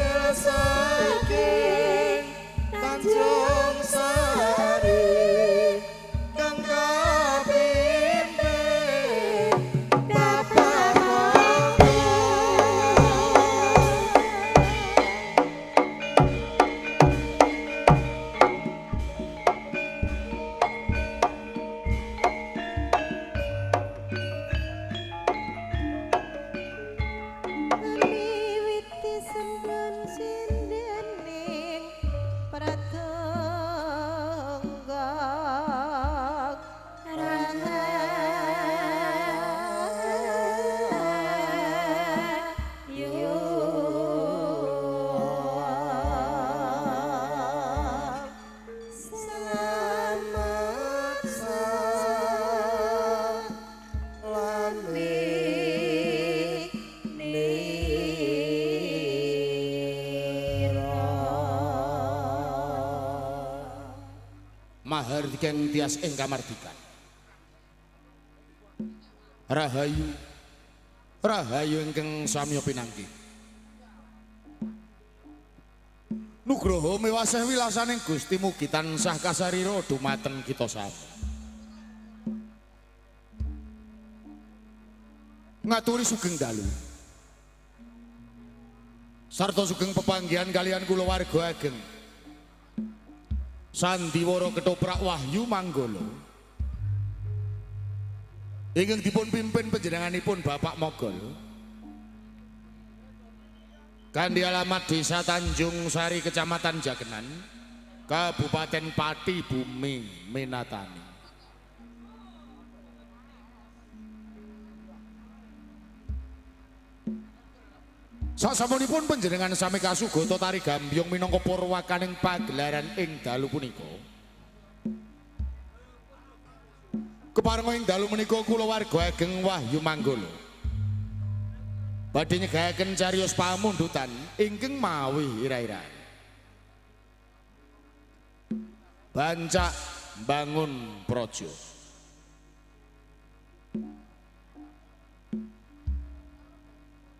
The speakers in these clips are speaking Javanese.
Kasil saking Tanjung Sari kang kapimpin Bapak Moko. Miwiti sendon sindening pratangga rahayu Slamet salami nira. Mahardikan tias ing kamardikan. Rahayu, rahayu ingkang samya pinanggih. Nugroho mewaseh wilasaning Gusti mugi tansah kasarira dumateng kita sami. Ngaturi sugeng dalu. Sarta sugeng pepanggihan kalian kula warga ageng. Sandiwara Ketoprak Wahyu Manggala. Ingkang dipun pimpin panjenenganipun Bapak Mogol. Kanthi alamat Desa Tanjung Sari, Kecamatan Jakenan, Kabupaten Pati, Bumi Menatani. Sasampunipun panjenengan sami kasugata tari gambyong minangka purwakaning pagelaran ing dalu punika. Keparenga ing dalu menika kula warga ageng Wahyu Manggala badhe nyegaken cariyos pamundutan ingkang mawi ira-ira. Bancak bangun praja.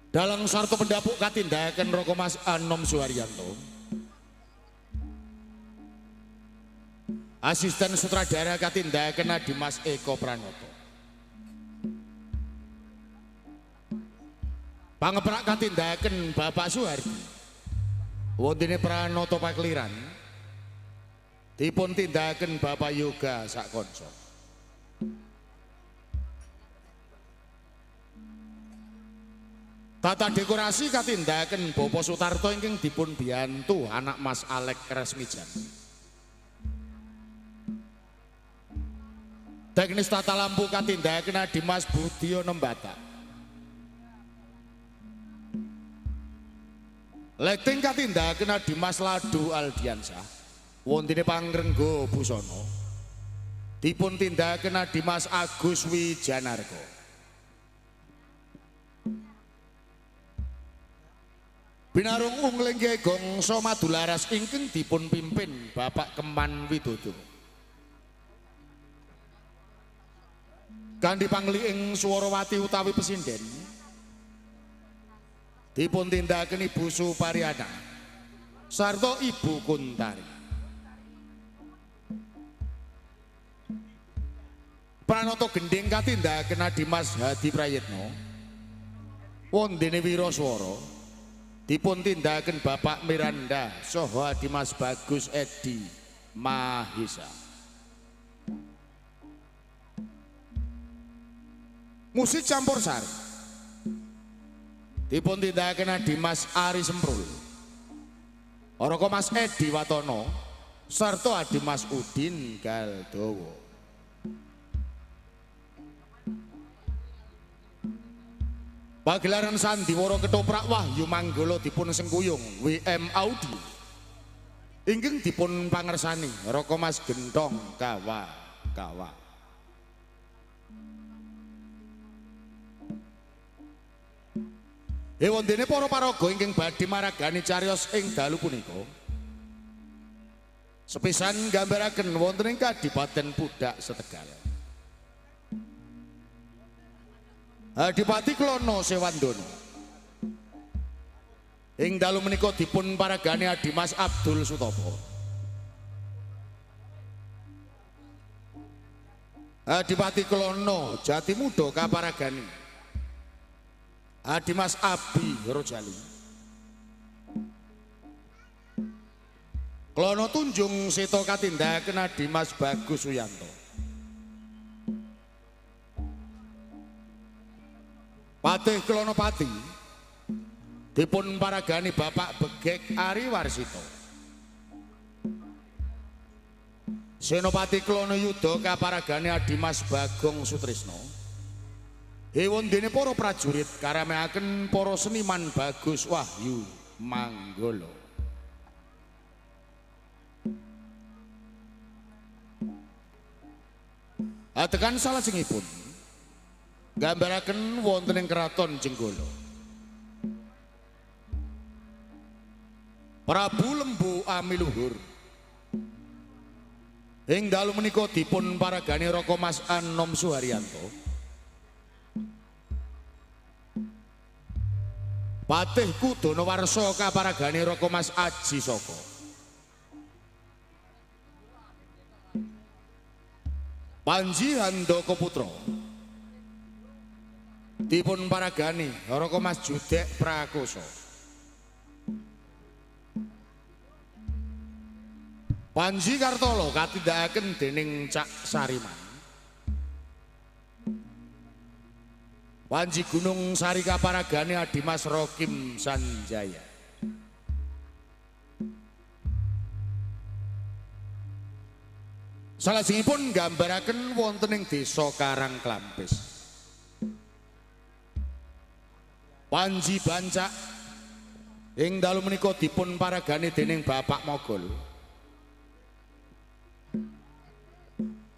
Dalang sarta pendapuk katindakaken Raka Mas Anom Suharyanto. Asisten sutradara katindakaken Adimas Eko Pranoto. Pangeprak katindakaken Bapak Suhardi. Wontene Pranoto Pakeliran dipun tindakaken Bapak Yoga Sakonco. Tata dekorasi katindakaken Bapak Sutarto ingkang dipun biyantu anak Mas Alek Resmijan. Teknis tata lampu katindakaken Adimas Budiono Nembata. Lighting katindakaken Adimas Ladu Aldiansyah. Wontene pangrengga busana dipun tindakaken Adimas Agus Wijanarko. Binarung unglengge gongso madularas ingkang dipun pimpin Bapak Keman Widodo. Kanthi pangli ing Swarawati utawi pesinden dipun tindakaken Ibu Supariana sarta Ibu Kuntari. Pranoto gendhing katindakaken Adimas Hadi Prayitno. Wondene wiraswara dipun tindakaken Bapak Miranda saha Adimas Bagus Edi Mahesa. Musik campur sari dipun tindakaken Adimas Ari Semprul, Raka Mas Edi Watono sarta Adimas Udin Galdowo. Pagelaran sandiwara Ketoprak Wahyu Manggala dipun sengkuyung WM Audio ingkang dipun pangersani Raka Mas Gentong Kawa Kawa. Ewondene para paraga ingkang badhe maragani cariyos ing dalu punika sepisan nggambaraken wonten ing Kadipaten Pudak Setegal. Adipati Klono Sewandono Ing dalu menika dipun paragani Adimas Abdul Sutopo. Adipati Klono Jatimuda kaparagani Adimas Abi Rojali. Klono Tunjung Seta katindakaken Adimas Bagus Suyanto. Patih Klonopati dipun paragani Bapak Begek Ari Warsito. Senopati Klono Yuda kaparagani Adimas Bagong Sutrisno. Ewon dene para prajurit karameaken para seniman Bagus Wahyu Manggolo. Atekan salajengipun gambaraken wonten ing kraton Jenggala. Prabu Lembu Amiluhur ing dalu menika dipun paragani Raka Mas Anom Suharyanto. Patih Kudana Warsa kaparagani Raka Mas Aji Saka. Panji Handaka Putra dipun paragani Raka Mas Judek Prakosa. Panji Kartolo katindakaken dening Cak Sariman. Panji Gunung Sari kaparagani Adimas Rokim Sanjaya. Salajengipun nggambaraken wonten ing desa Karangklampis. Panji Bancak ing dalu menika dipun paragani dening Bapak Mogol.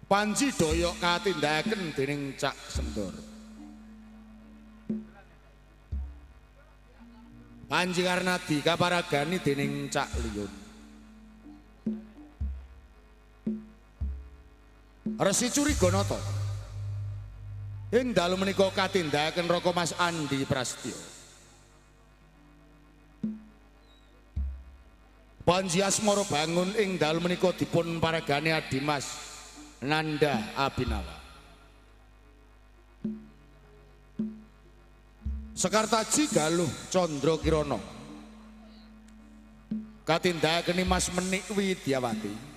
Panji Doyok katindakaken dening Cak Sendor. Panji Karnadi kaparagani dening Cak Liyun. Resi Curiganata ing dalu menika katindakaken Raka Mas Andi Prastyo. Panji Asmara Bangun ing dalu menika dipun paragani Adimas Nanda Abinawa. Sekartaji Galuh Candra Kirana katindakaken Mas Menik Widyawati.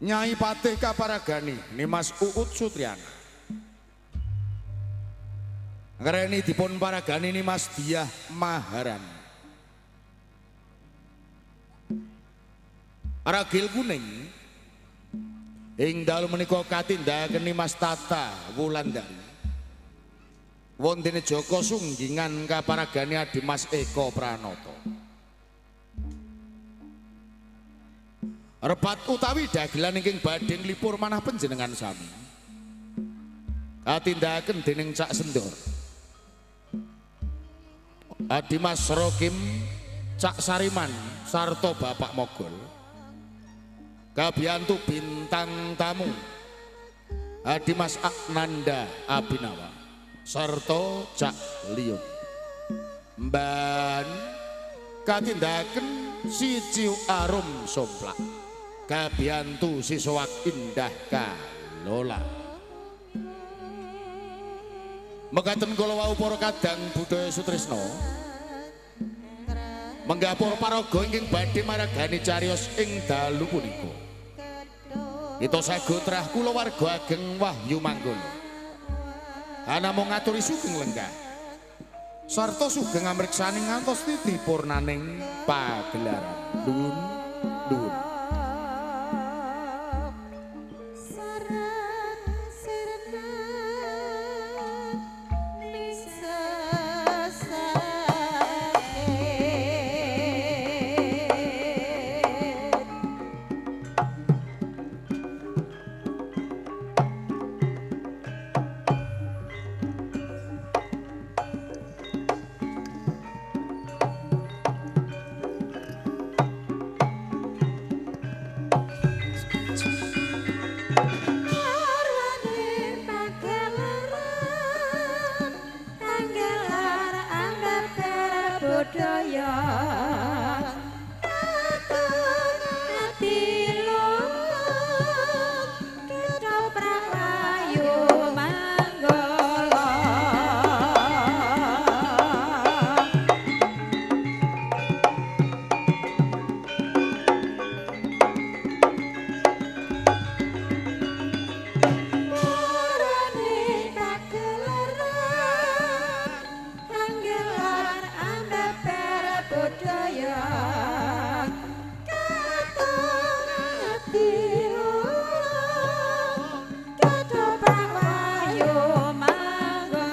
Nyai Patih kaparagani Nimas Uut Sutriana. Ngreni dipun paragani Nimas Diah Maharani. Ragil Kuning ing dalu menika katindakaken Nimas Tata Wulandari. Wontene Jaka Sunggingan kaparagani Adimas Eko Pranoto. Rebat utawi dagelan ingkang badhe nglipur manah panjenengan sami katindakaken dening Cak Sendor, Adimas Rokim, Cak Sariman sarta Bapak Mogol. Kabiyantu bintang tamu Adimas Aknanda Abinawa sarta Cak Liyun. Mban katindakaken Siciu Arum Somplak kabiyantu siswak indah kalola. Mekaten kala wau para kadang budaya sutrisna menggah para paraga ingkang badhe maragani cariyos ing dalu punika. Kita sagotrah kulawarga ageng Wahyu Manggolo. Anamung ngaturi sugeng lenggah sarta sugeng amriksani ngantos titi purnaning pagelaran. Nuwun nuwun. budaya katon ati lung ketoprak wahyu manggala. Murane kagelaran anggelar ambeber budaya katon ati lung ketoprak wahyu manggala.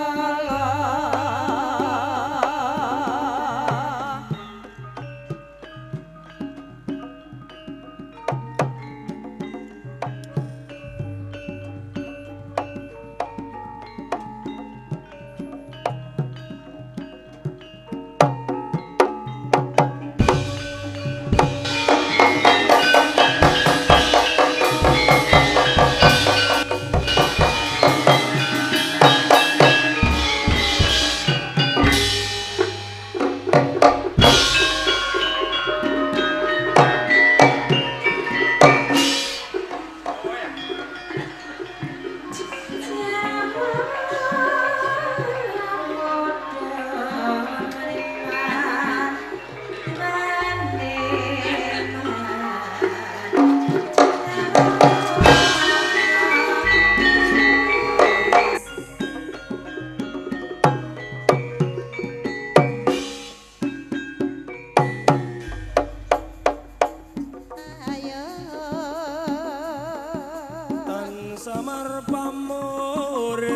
Ayo Tan samar pamuring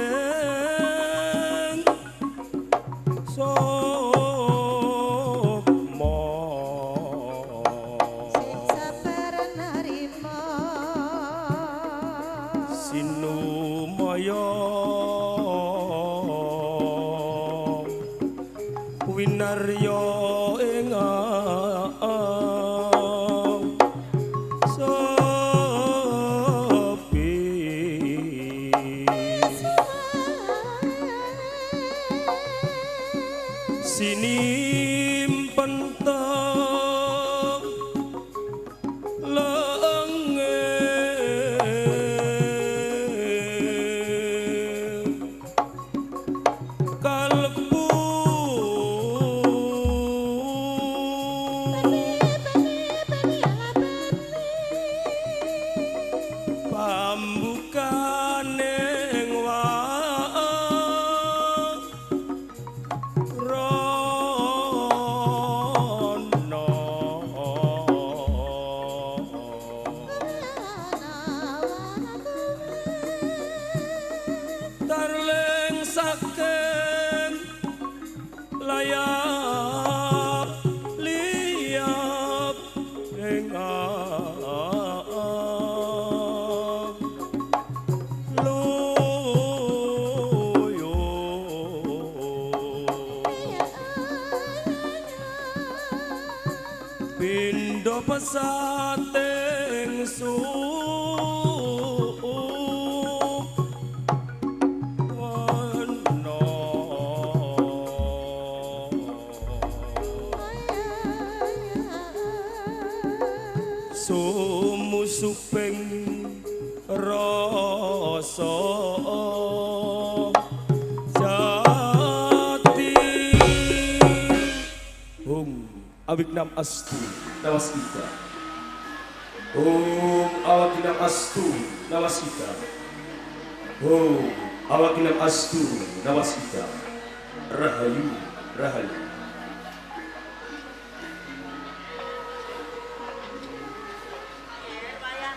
sukma sing sabar narima sinumaya winarya ing sepi. Sinimpen teng lenge kalbu pambukane wae rono. Tarling saking layap liyap ing luyo pindha pesating sup wana. Sumusuping rasa jati. Hum awignam astu nawaskita. Hum awakinam astu nawaskita. Hum awakinam astu nawaskita. Rahayu rahayu. Ayo.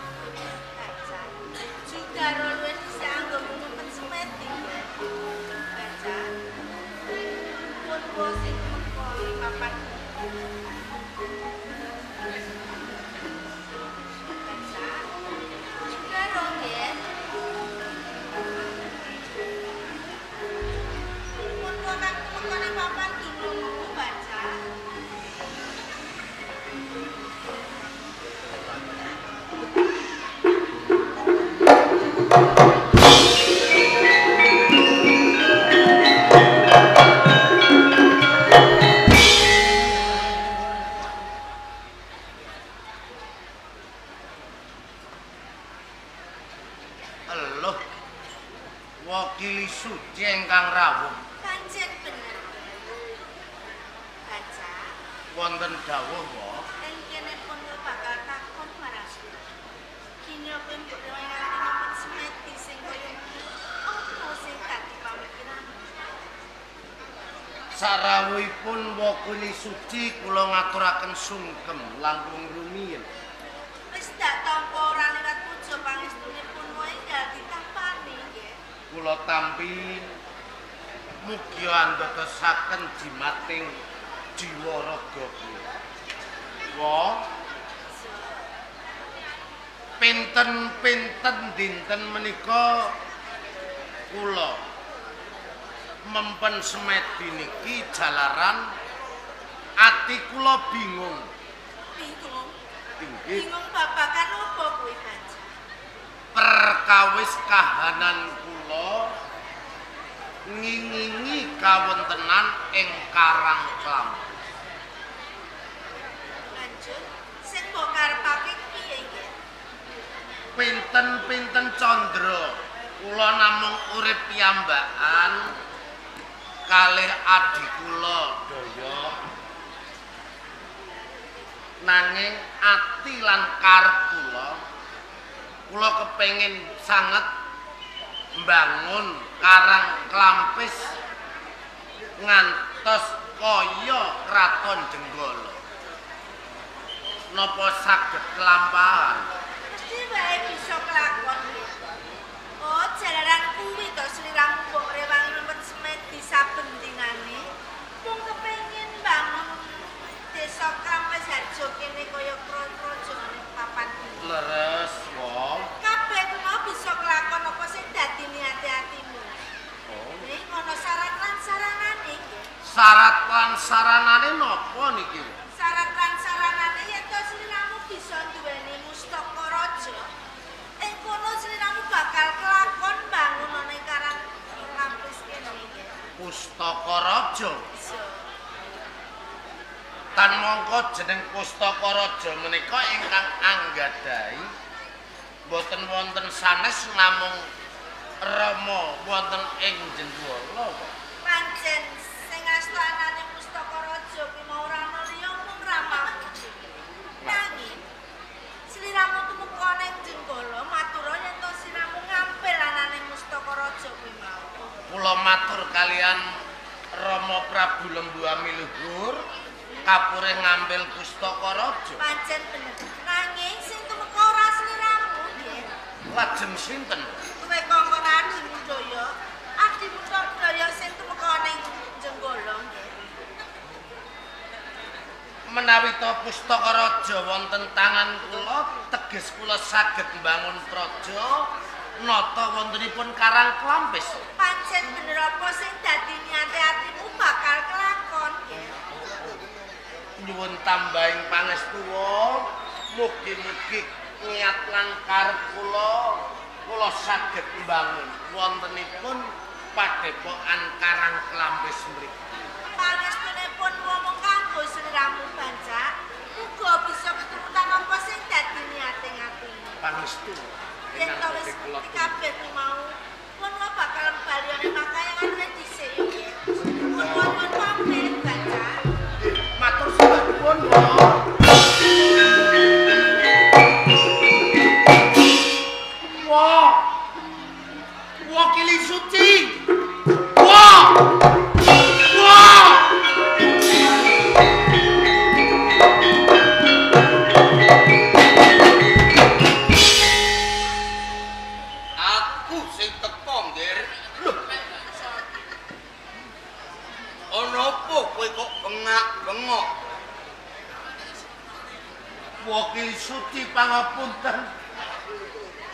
Wonten dawuh wae. Ing kene pun bakal takon marang sira. Kini apa mbok rewangi nganti nyempet semedi sing kaya ngene? Apa sing dadi pamikiranmu? Sarawuhipun Wakili Suci kula ngaturaken sungkem langkung rumiyin. Wis dak tampa ora liwat puja pangestunipun wae enggal ditampani nggih. Kula tampi mugi andadosaken jimating jiwa raga kula. Wa pinten-pinten dinten menika kula mempen semedi niki jalaran ati kula bingung. Bingung. Inggih. Bingung babagan opo kuwi, Banji? Perkawis kahanan kula ngingingi kawontenan ing Karang Klampis. Lanjut, sing mbok karepake piye nggih? Pinten-pinten candra kula namung urip piyambakan kalih adi kula daya. Nanging ati lan karep kula, kula kepengin sanget mbangun Karang Klampis ngantos kaya Kraton Jenggala. Napa saged kelampahan? Mesti wae bisa kelakon nggih. Oh, jalaran kuwi to sliramu mbok rewangi mempet semedi saben dinane. Mung kepengin mbangun desa Klampis Harjo kene kaya kraja ning papan iki. Leres, wae. Kabeh kuwi mau bisa kelakon apa sing dadi niate atimu. Oh. Ning ana syarat lan saranane nggih. Syarat lan saranane napa niki? Syarat lan saranane yen to sliramu bisa duweni mustaka raja. Ing kono sliramu bakal kelakon mbangun ana ing Karang Klampis kene nggih. Pustaka Raja. Bisa. Tan mongko jeneng Pustaka Raja menika ingkang anggadhahi mboten wonten sanes namung Rama wonten ing Jenggala. Pancen sing asta anane mustaka raja kuwi mau ora ana liya mung ramamu dhewe. Nanging sliramu tumeka ning Jenggala matura yen to sliramu ngampil anane mustaka raja kuwi mau. Kula matur kalian Rama Prabu Lembu Amiluhur kapure ngambil Pustaka Raja. Pancen bener. Nanging sing tumeka ora sliramu nggih. Lajeng sinten? Kowe kongkon adimu daya, adimu daya sing tumeka ning Jenggala nggih. Menawi to Pustaka Raja wonten tangan kula, teges kula saged mbangun praja nata wontenipun Karang Klampis. Pancen bener apa sing dadi niate atimu bakal kelakon nggih. Nyuwun tambahing pangestuwa, mugi-mugi niat lan karep kula, kula saged mbangun wontenipun padepokan Karang Klampis mriki. Pangestunipun ngomong kanggo sliramu bancak, muga bisa keturutan apa sing dadi niate atimu. Pangestu Yen to wis kabeh kuwi mau, pun bakal bali ana makayangan wis dhisik yo nggih. Pun pun pamit bancak. Matur sembah nuwun, Mbok. Wah. Wakili Suci. Wah. Wah. Aku sing teko, Nggir. Lho. Ana apa kowe kok bengak-bengok? Wakili Suci pangapunten.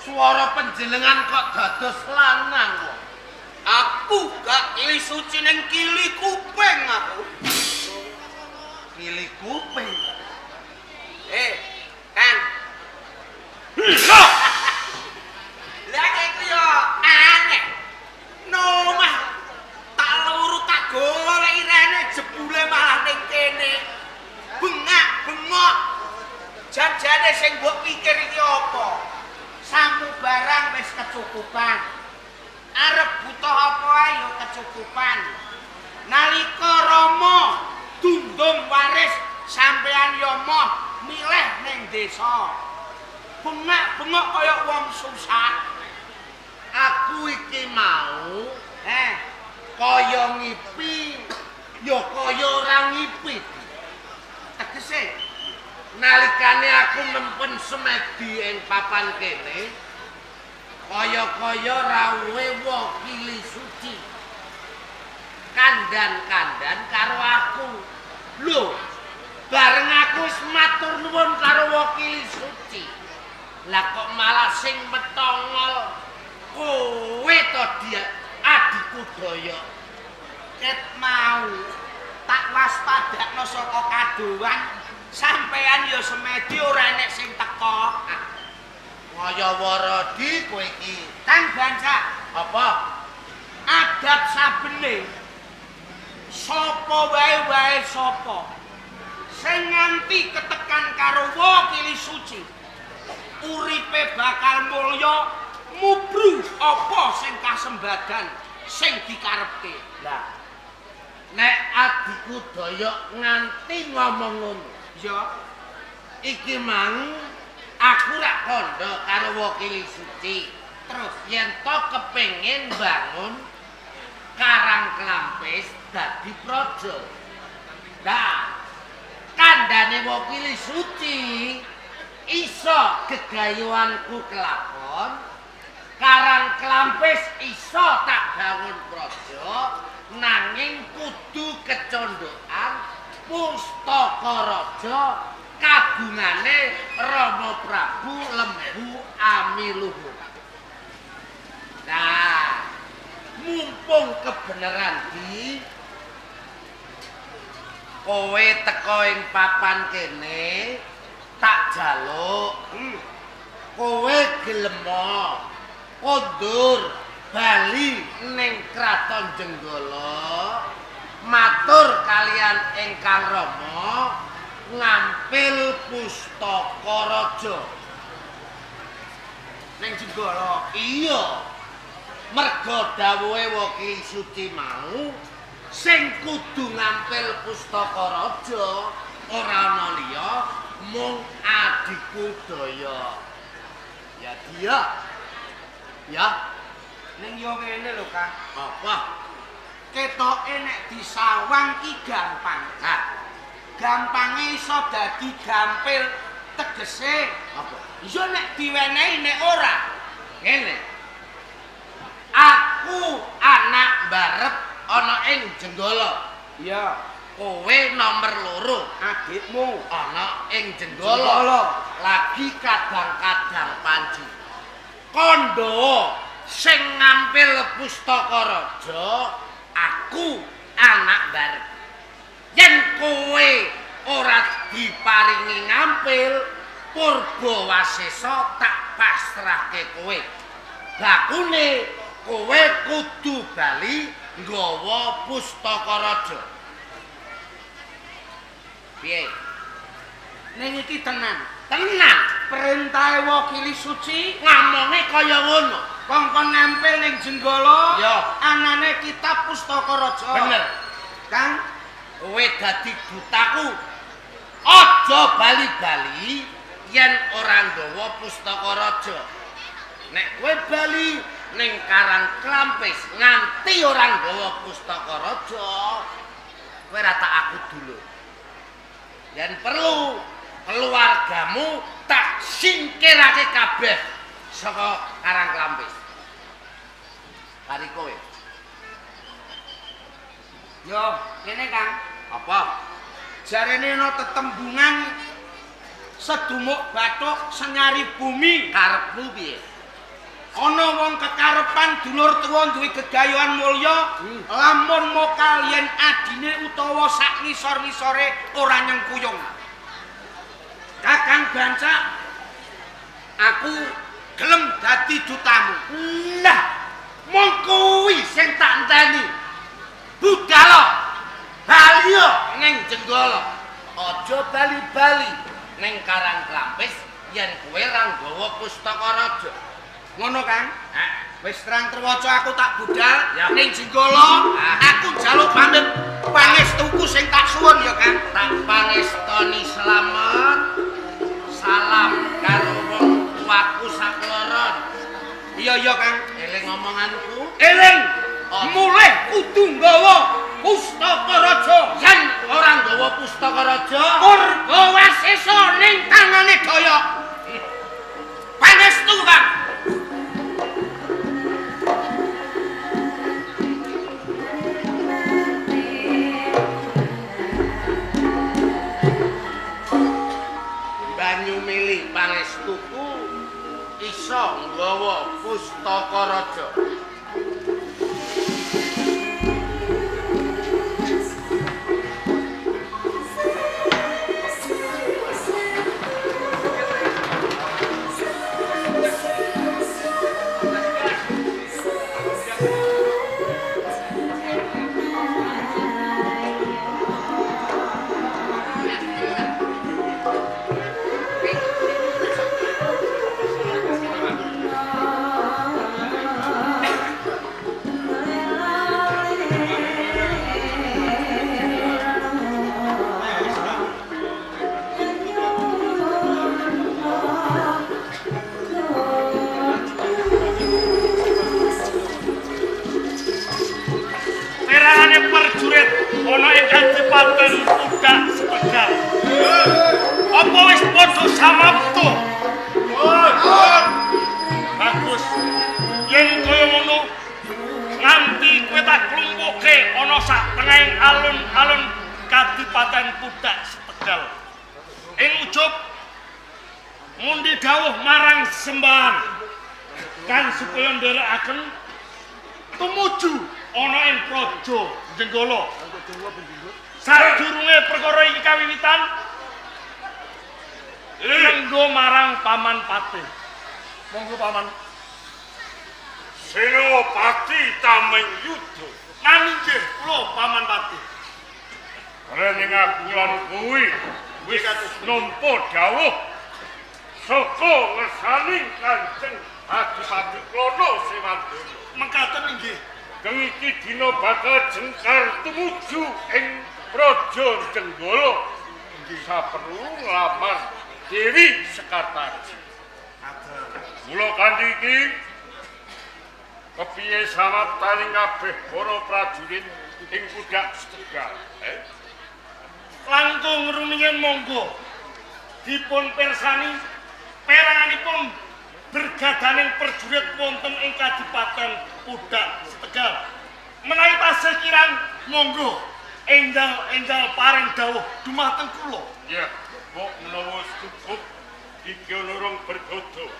Suara panjenengan kok dados lanang kok. Aku gak kili suci ning kili kuping aku. Kili kuping. Eh, Kang. Lah iku yo aneh. Nomah tak luru tak goleki rene jebule malah ning kene. Bengak bengok. Jan-jane sing mbok pikir iki apa? Samu barang wis kecukupan. Arep butuh apa ae yo kecukupan. Nalika Rama dundung waris Sampean yo moh milih ning desa. Bengak-bengok kaya wong susah. Aku iki mau kaya ngipi ya kaya ora ngipi. Tegese nalikane aku nempen semedi ing papan kene kaya-kaya rawuhe wakili suci. Kandan-kandan karo aku. Lho, bareng aku wis matur nuwun karo wakili suci. Lah kok malah sing metongol kowe to dia adikku Daya. Ket mau tak waspadakno saka kadowan, sampean ya semedi ora enek sing teko. Ngayawara di kowe iki. Kang Bancak, Apa? Adat sabene sapa wae wae sapa sing nganti ketekan karo wakili suci uripe bakal mulya mubru apa sing kasembadan sing dikarepke. Lah, nek adikku Daya nganti ngomong ngono, Ya, iki mang aku rak kandha karo wakili suci. Terus Yen to kepengin bangun Karang Klampis dadi praja. Lah, kandhane wakili suci iso gegayuhanku kelakon, Karang Klampis iso tak bangun praja, nanging kudu kecondokan pustaka raja kagungane Rama Prabu Lembu Amiluhur. Nah, mumpung kebenaran di kowe teko ing papan kene tak jaluk kowe gelem kondur bali ning kraton Jenggala matur kalian ingkang rama ngampil pustaka raja ning Jenggala. Iya, merga dawuhe wakil suci mau sing kudu ngampil pustaka raja ora ana liya mung adikku Daya. Ya dia. Ya, Ning yo ngene lho, Kang. Apa? Ketoke nek disawang ki gampang. Hah, Gampange iso dadi gampil tegese. Apa? Ya nek diwenehi nek ora. Ngene. Aku anak barep ana ing Jenggala. Iya, Kowe nomor 2 adikmu ana ing Jenggala. Jenggala. Lagi kadang-kadang panji. Kandha sing ngampil pustaka raja aku anak barep. Yen kowe ora diparingi ngampil Purba Wasesa tak pasrahke kowe. Bakune kowe kudu bali nggawa pustaka raja. Piye? Ning iki tenan. Tenang, Perintahe wakili suci ngomonge kaya ngono. kongkon ngampil ning Jenggala. Ya. Anane kitab pustaka raja. Bener. Kang, Kowe dadi dutaku. Aja bali-bali yen ora nggawa pustaka raja. Nek kowe bali ning Karang Klampis nganti ora nggawa pustaka raja, kowe ora tak aku dulu. Yen perlu keluargamu tak singkirake kabeh saka Karang Klampis. Kari kowe. Yo, kene Kang. Apa? Jarene ana tetembungan sedumuk bathuk senyari bumi. Karepmu piye? Ana wong kekarepan dulur tuwa duwe gegayuhan mulya, lamun mokal yen adine utawa sak ngisor-ngisore ora nyengkuyung. Kakang Bancak, aku gelem dadi dutamu. Lah, mung kuwi sing tak enteni. Budal bali ning Jenggala. Aja bali-bali ning Karang Klampis yen kowe ora nggawa pustaka raja. Ngono Kang? Hah? Wis terang terwaca aku tak budal Ya. ning Jenggala. Ah. Aku njaluk pamit pangestuku sing tak suwun ya Kang. Tak pangestoni. Mulih kudu nggawa pustaka raja. Yen ora nggawa pustaka raja, Purba Wasesa ning tangane Daya. Pangestu, Kang. Banyu mili pangestuku iso nggawa pustaka raja. Ana ing kadipaten Pudak Setegal. Apa wis padha samapta? Bagus. Yen kaya ngono nganti kowe tak klumpuke ana sak tengahing alun-alun kadipaten Pudak Setegal. Ing ujub ngundi dawuh marang sembahan kan supaya nderekaken tumuju ana ing praja Jenggala. Sadurunge perkara iki kawiwitan lenggo marang Paman Patih. Monggo Paman. Senopati Tameng Yuda. Nganinggih kula Paman Patih. Rening aku lan kuwi wis nampa dawuh saka ngersaning Kanjeng Adipati Klono Sewandana. Mekaten inggih. Kang iki dina bakal jengkar tumuju ing Praja Jenggala. Saperlu nglamar Dewi Sekartaji. Mula kanthi iki kepiye samaptaning kabeh para prajurit ing Pudak Setegal? Langkung rumiyin monggo dipun pirsani peranganipun bergadaning prajurit wonten ing Kadipaten Pudak Setegal. Menawi tasih kirang monggo enggal-enggal paring dawuh dumateng kula. Ya, mbok menawa cukup iki ana rong bergodo.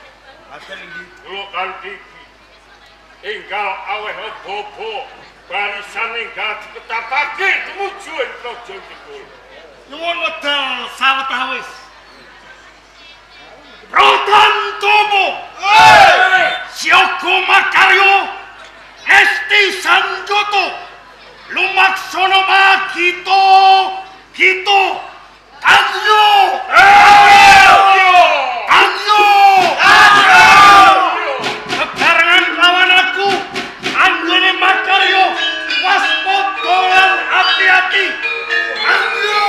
Ngaten inggih. Kula kanthi iki enggal aweh bobo barisan enggal diketapake tumuju ing Praja Jenggala. Nyuwun wedal sawetawis. Protantomo Siaga makarya Esti Sanjoto Lumaksono Magito Gito Tanyo Tanyo Bebarengan lawan aku anggone makarya waspada lan ati-ati. Tanyo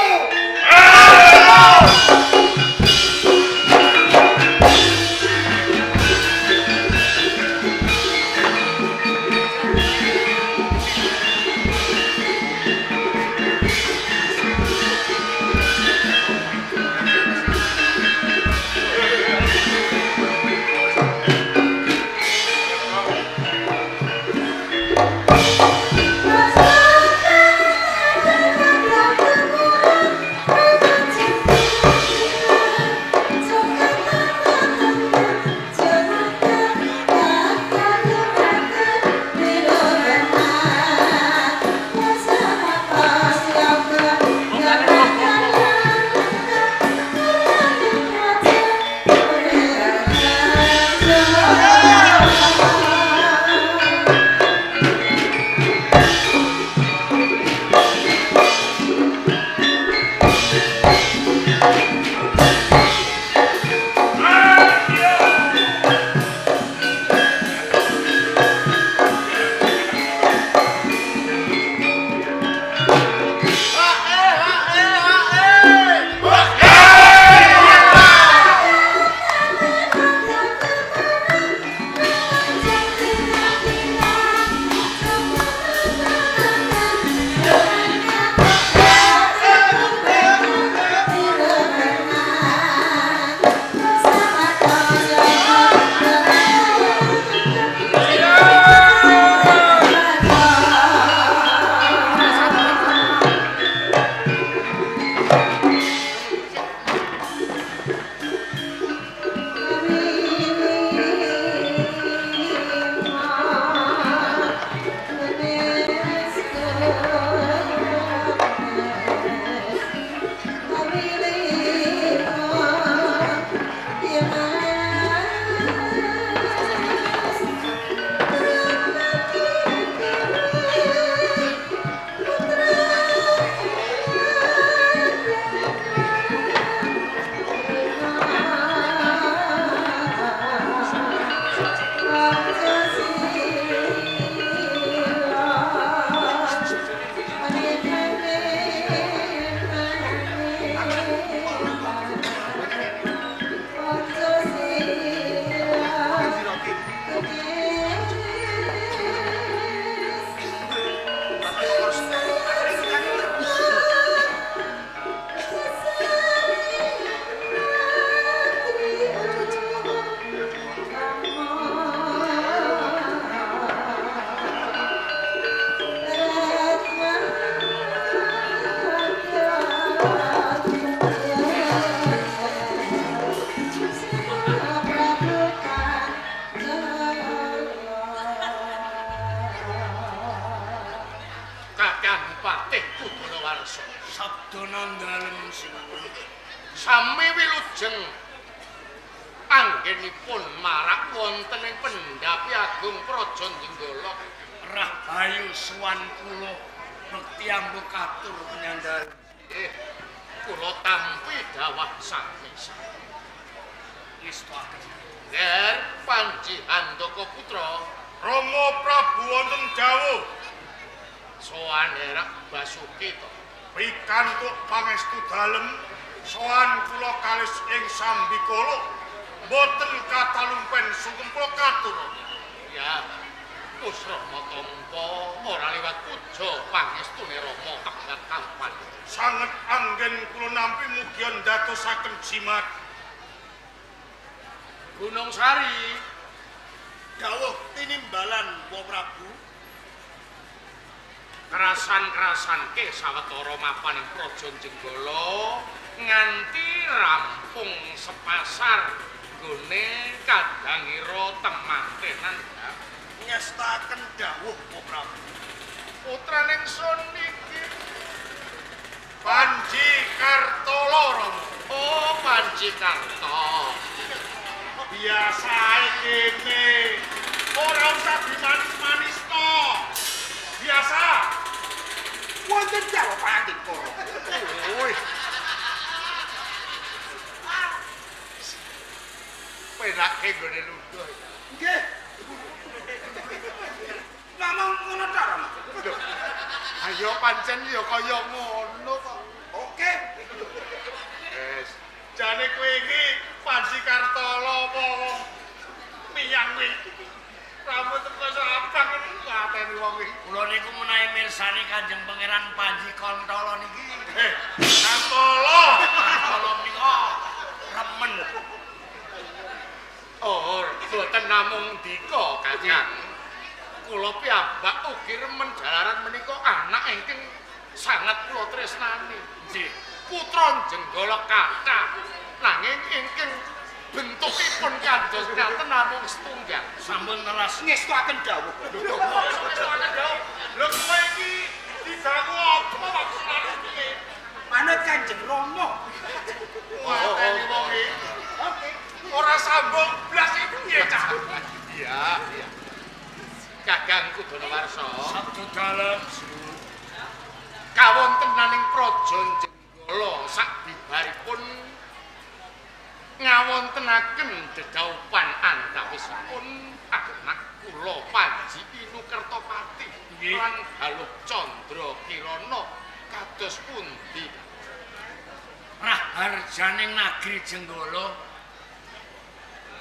Sami wilujeng anggenipun marak wonten ing Pendhapi Agung Praja Jenggala. Rahayu suwan kula bekti ambu katur penyandar. Kula tampi dawah sami. Ngestuaken. Nger Panji Handaka Putra Rama Prabu wonten dawuh. Sowan Herak Basuki to. Pikantuk pangestu dalem sowan kula kalis ing sambikala mboten katalumpen sungkem kula katur. Ya, Pusrama tampa ora liwat puja pangestune Rama kabar tampan. Sanget anggen kula nampi mugi ndadosaken jimat. Gunung Sari dawuh tinimbalan Wa Prabu. Kerasan-kerasanke sawetara mapan ing Praja Jenggala nganti rampung sepasar nggone kadangira temantenan. Ngestaken dawuh Wa Prabu. Putraning sun iki Panji Kartolo Rama. Oh, Panji Karto. Biasae kene ora usah dimanis-manisno. Biasa. Wonten dawuh pandika. Wih. Penake nggone lungguh. Nggih. Namung ngono tok, Rama. Lho. Ayo pancen ya kaya ngono kok. Oke. Wes. Jane kowe iki Panji Kartolo apa wong miyang kuwi. Rambut teko abang ngateni wong iki. Kula niku menawi mirsani Kanjeng Pangeran Panji Kontolo niki. Kartolo. Kartolo menika remen. Oh, boten namung dika, Kakang. Kula piyambak ugi remen jalaran menika anak ingkang sangat kula tresnani. Nggih. Putra Jenggala kathah nanging ingkang bentukipun kados ngaten namung setunggal. Sampun telas Ngestuaken dawuh. Lho kowe iki didangu apa maksudane piye? Manut Kanjeng Rama. Ngateni wong iki. Oke. Ora sambung blas iki piye cah? Iya, iya. Kakang Kudanawarsa, sabda dalem kawontenaning Praja Jenggala sakbibaripun ngawontenaken dedhaupan antawisipun anak kula Panji Inu Kertopati lan Galuh Candra Kirana kados pundi? Raharjaning nagri Jenggala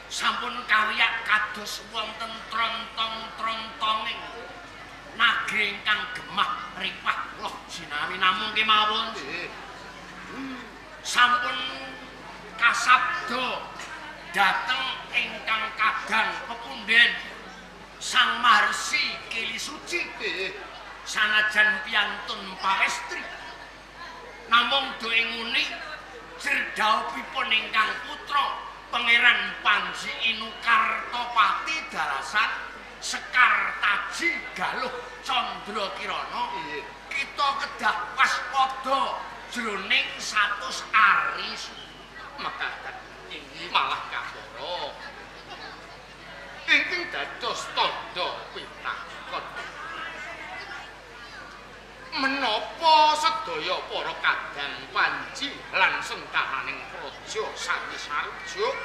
sampun kawiyak kados wonten trontong-trontonging nagri ingkang gemah ripah loh jinawi namung kemawon sampun kasabda dhateng ingkang kadang pepundhen Sang Maharsi Kili Suci sanajan piyantun pawestri namung doe nguni jerdhaupipun ingkang putra Pangeran Panji Inu Kartopati dalasan Sekar Taji Galuh Candra Kirana kita kedah waspada jroning 100 ari mekaten malah kapara ingkang dados tandha pitakon menapa sedaya para kadang panji lan sentananing praja sami sarujuk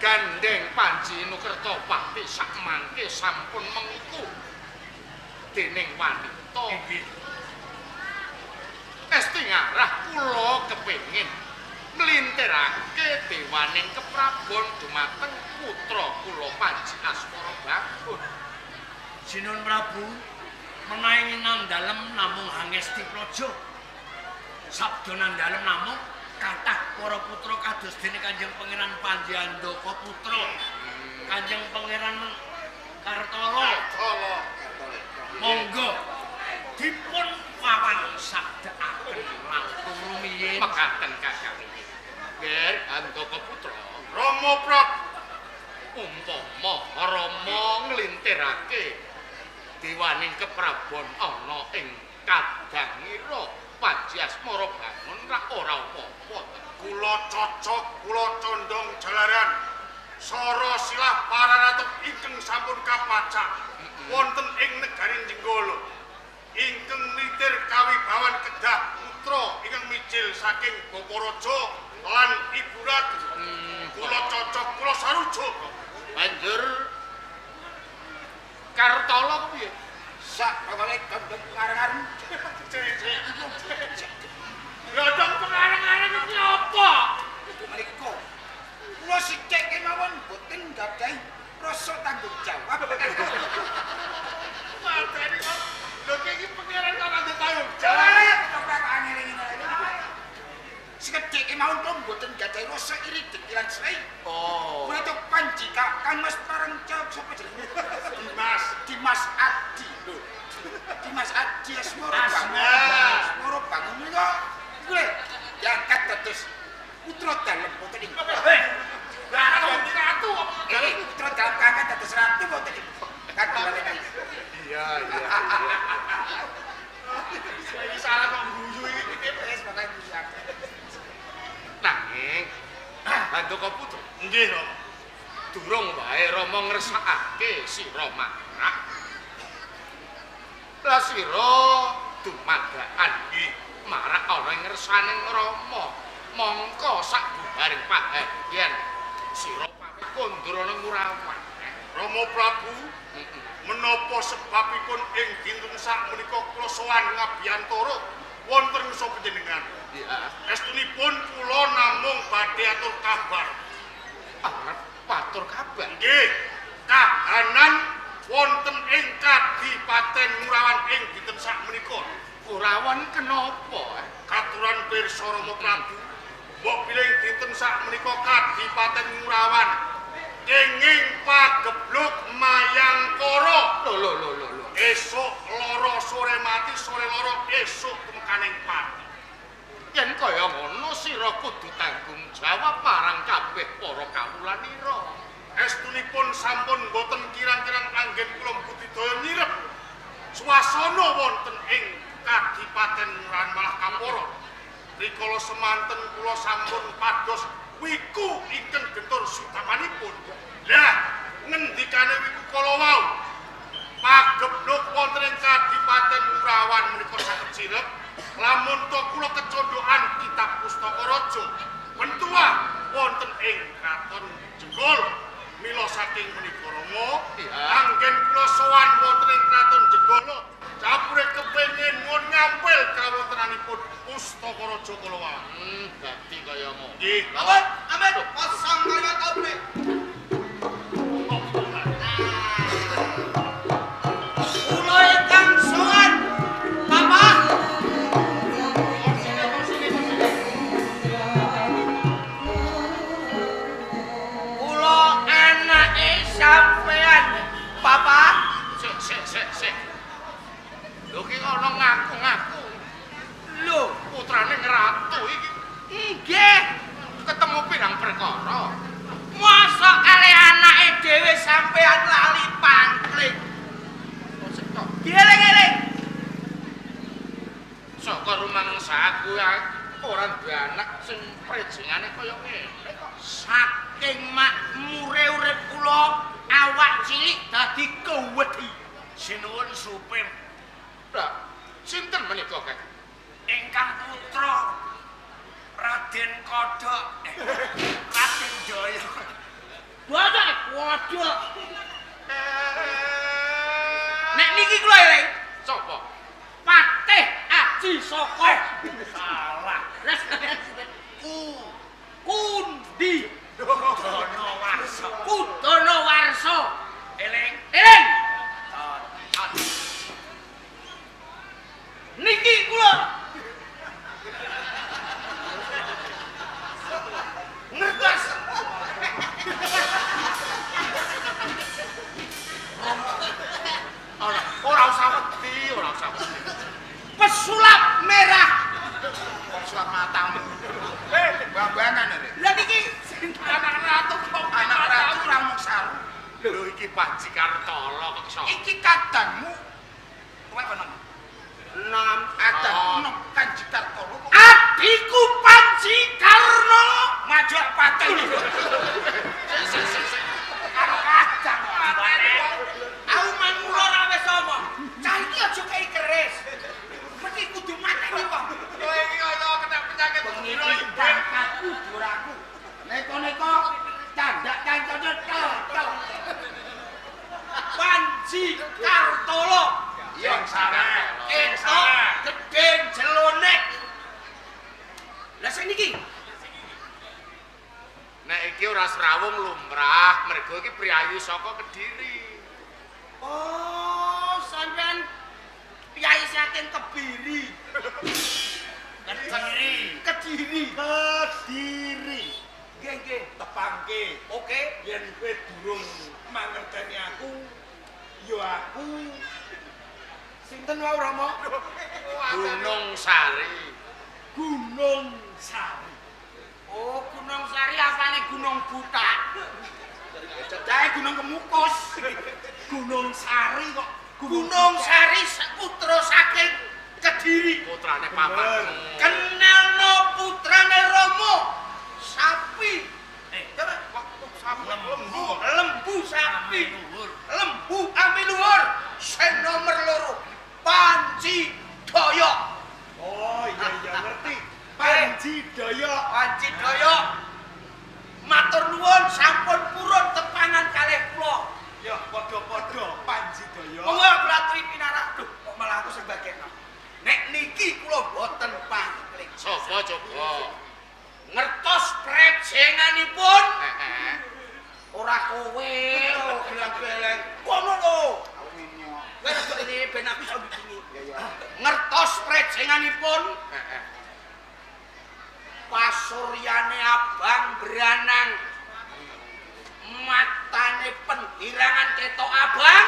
gandeng Panji Nukertopati sakmangke sampun mengku dening wanita. Esti ngarah kula kepengin mlintirake dewaning keprabon dumateng putra kula Panji Asmara Bagun. Sinun Prabu menawi nandalem namung hangesti praja. Sabda nandalem namung kathah para putra kados dene Kanjeng Pangeran Panji Handaka Putra, Kanjeng Pangeran Kartolo. Monggo dipun wawan sabdaaken langkung rumiyin. Mekaten Kakang. Ger Handaka Putra, Rama Prabu umpama Rama nglintirake dewaning keprabon ana ing Kadangira Panji Asmara Bangun rak ora apa-apa. Kula cocok, kula condong jalaran sora silah para ratu ingkang sampun kapacak wonten ing negari Jenggala. Ingkang nitir kawibawan kedah putra ingkang mijil saking Bapa Raja lan Ibu Ratu. Kula cocok, kula sarujuk. Banjur Kartala piye? Sak pokoke gondong pengarang-arang. Gondong pengarang-arang iki apa? Menika kula sithik kemawon boten gadhahi rasa tanggung jawab. Mateni kok. Lho iki pangeran kok ora tanggung jawab. Sekedhik kemawon kula boten gadhahi rasa iri dengki lan srei. Oh. Kula itu Panji Kang Mas pareng sapa jenenge? Dimas. Dimas Adi. Lho. Dimas Adi Asmara Bangun. Asmara Bangun menika iku lho diangkat dados putra dalem boten ing. Ratu, ratu. Putra dalem kakak dados ratu boten ing. Kadolane. Iya, iya, iya. Iki salah kok guyu iki. Wis pokoke guyu akeh. Nanging Handaka Putra, Nggih, Rama. Durung wae Rama ngersakake sira marak. Lah sira dumadakan Nggih. marak ana ing ngersaning Rama. Mongko sak bubaring pahagian sira pamit kondur ana Ngurawan. Rama Prabu, menapa sebabipun ing dinten sak menika kula sowan ngabiyantara wonten ngsa panjenengan? Iya. Estunipun kula namung badhe atur kabar. Arep patur kabar. Nggih, kahanan wonten ing Kadipaten Ngurawan ing dinten sak menika. Ngurawan kenapa? Katuran pirsa Rama Prabu, mbok bilih dinten sak menika Kadipaten Ngurawan kenging pagebluk Mayangkara. Lho lho lho lho lho. Esuk loro sore mati, sore loro esuk tumekaning pati. Yen kaya ngono sira kudu tanggung jawab marang kabeh para kawulanira. Estunipun sampun boten kirang-kirang anggen kula budidaya nyirep swasana wonten ing Kadipaten Ngurawan malah kapara. Rikala semanten kula sampun pados wiku ingkang gentur sutamanipun. Lah ngendikane wiku kala wau pagebluk wonten ing Kadipaten Ngurawan menika saged sirep lamun to kula kecondhokan kitab Pustaka Raja bentua wonten ing Kraton Jenggala. Mila saking menika Rama, anggen kula sowan wonten ing Kraton Jenggala capure kepengin ngon ngampil kawontenanipun Pustaka Raja kala wau. Dadi kaya ngono. Nggih. Amat, amat, kosong kalimat obre. Kula ingkang sowan, Bapak. Kula anake sampean, Bapak. Sik sik sik sik. Lho ki ana ngaku-ngaku. Lho, Putrane ngratu iki nggih. ketemu pirang perkara. Mosok kali anake dhewe sampean lali pangkling. Sik tok. Dieling-eling. Saka rumangsa aku ora duwe anak sing prejengane kaya ngene kok. Saking makmure urip kula, awak cilik dadi kewedi. Sinuwun supim Lah, sinten menika, Kang? ingkang putra Raden Kodhok. Raden Jaya. Bapak kodhok. Nek niki kula eling, Sapa? Patih Aji Saka. Salah. Lah sampean sinten? Kundi Dono Warsa. Kudono Warsa. Eling. Eling. Niki kula. Ngertos. Ora, ora usah wedi, ora usah wedi. Pesulap merah. Pesulap matamu. Bambangan lho. Lah niki Anak ratu kok anak ratu ora mung saru. Lho iki Panji Kartala kok sapa? Iki kadangmu. Kowe kono. Enam Kadang Oh. enom Kanji Adikku Panji Karno maju paten. Sik. Karo kacang. Aku manmula ora wis omong. Cah iki aja kei keris. Mesti kudu mateni wong. Kowe iki kaya kena penyakit Bengi dina iki pangkatku duraku. Neko-neko candak kancane tel tel. Panji Kartolo. Iya, salah. Ketok gedhe jelonek. Lah sing niki Nek iki ora srawung lumrah, mergo iki priyayi saka Kediri. Oh, sampean piyai saking Kebiri. Kediri. Kediri. Kediri. Nggih, nggih. Tepangke. Oke. Yen kowe durung mangerteni aku, ya aku sinten wae Rama? Gunung Sari. Gunung Sari. Oh, Gunung Sari apane Gunung Butak? Cedake Gunung Kemukus. Gunung Sari kok Gunung Sari putra saking Kediri. Putrane pamanmu. Kenalno putrane Rama. Sapi. Coba Lembu. lembu sapi. Lembu amiluhur. Sing nomor 2. Panji Daya. Oh iya iya ngerti. Panji Daya. Panji Daya. Matur nuwun sampun purun tepangan kalih kula. Ya padha-padha Panji Daya. Monggo kula aturi pinarak. Duh, kok malah aku sing bagekno. Nek niki kula boten pangling. Sapa coba? Ngertos prejenganipun Heeh. ora kowe lho gelang-geleng. Kono lho. Kowe rada ini ben aku iso bikingi. Ngertos prejenganipun Heeh. pasuryane abang beranang. Matane pendirangan ketok abang.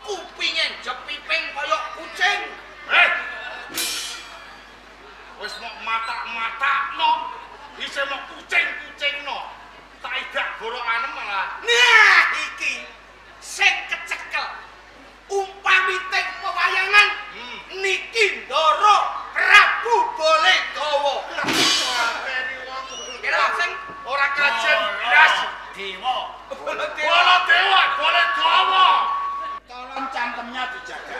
Kupinge jepiping kaya kucing. Eh. Wis mok matak-matakno, isih mok kucing-kucingno. Tak idak gorokane malah. Nah, iki sing kecekel. Umpami teng pewayangan niki Ndara Prabu Baledawa. Mateni wong. Kira sing Ora kajen blas. Dewa. Baladewa. Baladewa, Baladewa. Tolong cangkemnya dijaga.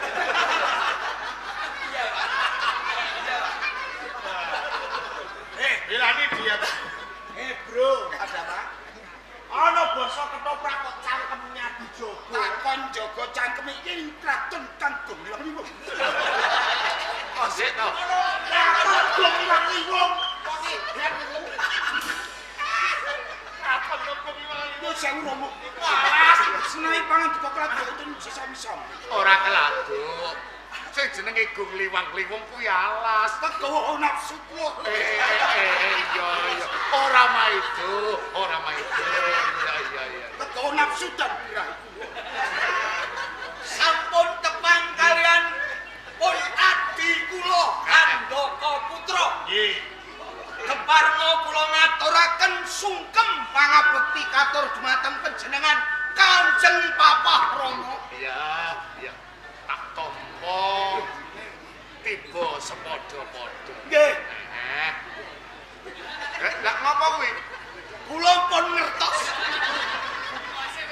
Eh, bilani dia. Eh bro, Ada apa? ana basa ketoprak kok cangkemnya dijogo. Takon jaga cangkem iki kraton kangkung liwang-liwung. Oh, sik to. Kraton gong liwang-liwung. Kapan kok liwang-liwung? Yo sewu romo. Senai pangan dikok keladuk itu sisa-sisa. Ora keladuk. Sing jenenge gung liwang-liwung kuwi alas. Tegawa nafsuku. Iya iya. Ora maido, ora maido. Iya iya iya. Tegawa nafsu dan birahiku. Sampun tepang kalian pun adi kula Handaka Putra. Nggih. Keparna kula ngaturaken sungkem pangabekti katur dumateng panjenengan Kanjeng Papah Rama. Iya, iya. Tak tampa tiba sepadha-padha. Nggih, Eh. Lah ngopo kuwi? kula pun ngertos.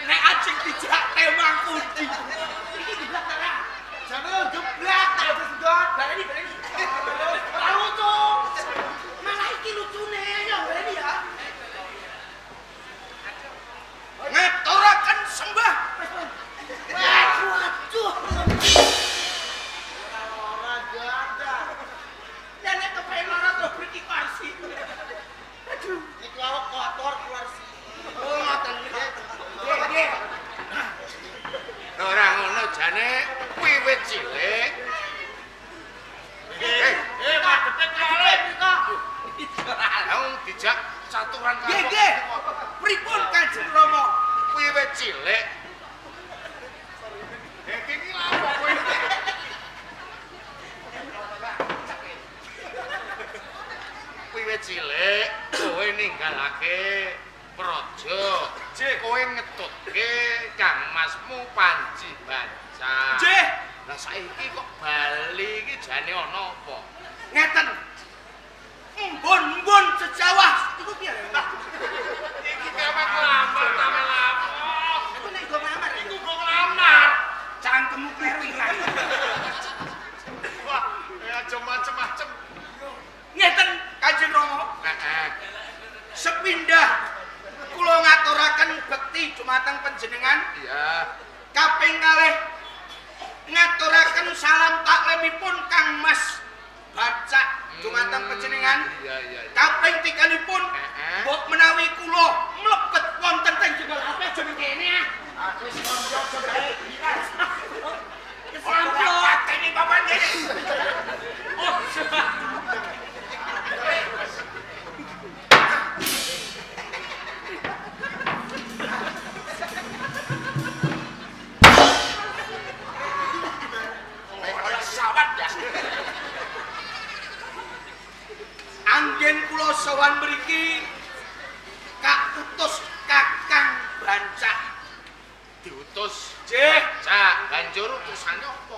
Nek ajeng dijak temang pundi. Iki geblak ta, Kak? Jane geblak tak sedot. Baleni, baleni. Ora lucu. Malah iki lucune ya, baleni ya. Ngaturaken sembah. Waduh, waduh. Ora gada. Lah nek kepen lara terus mriki kursi. Aduh. Niku awak kotor keluar sih. Oh, ngoten nggih. Nggih. Ora ngono jane wiwit cilik. Eh, Eh, madhepe kale. lah wong dijak caturan Nggih, nggih. Pripun Kanjeng Rama? Wiwit cilik. Eh, iki lha apa kowe? Wiwit cilik kowe ninggalake praja. Kowe ngetutke Kang Masmu Panji Banca. Nggih. Lah saiki kok bali iki jane ana apa? Ngeten. dumateng panjenengan. Iya. Kaping kalih ngaturaken salam taklimipun Kang Mas Bacak dumateng panjenengan. Iya, iya. Kaping tiganipun mbok menawi kula mlebet wonten teng Jenggala apa aja ning kene ah. Aku wis ngono aja gawe. Kesamplok. Pateni papan kene. Oh, Anggen kula sowan mriki kautus Kakang Bancak. Diutus. Nggih, Cak, banjur utusane apa?